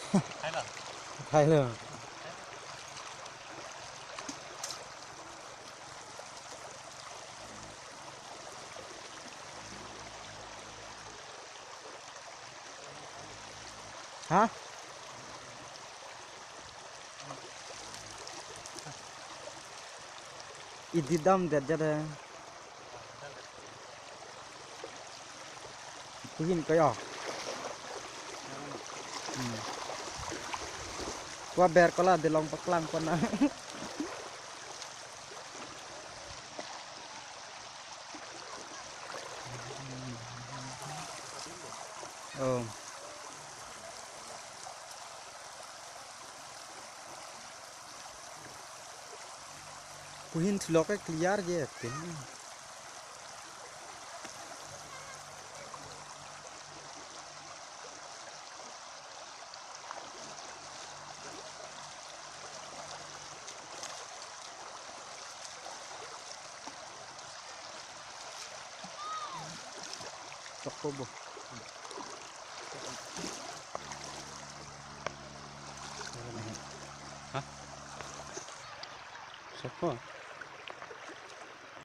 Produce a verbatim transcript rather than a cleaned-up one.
Hello. Ha? Idi damdet jada. Kuhin kayo. Hmm. Ko aber ko la delong paklang ko na. Oh. Kuhin thulok ke clear je atin. Sokpo bo. Ha? Sokpo.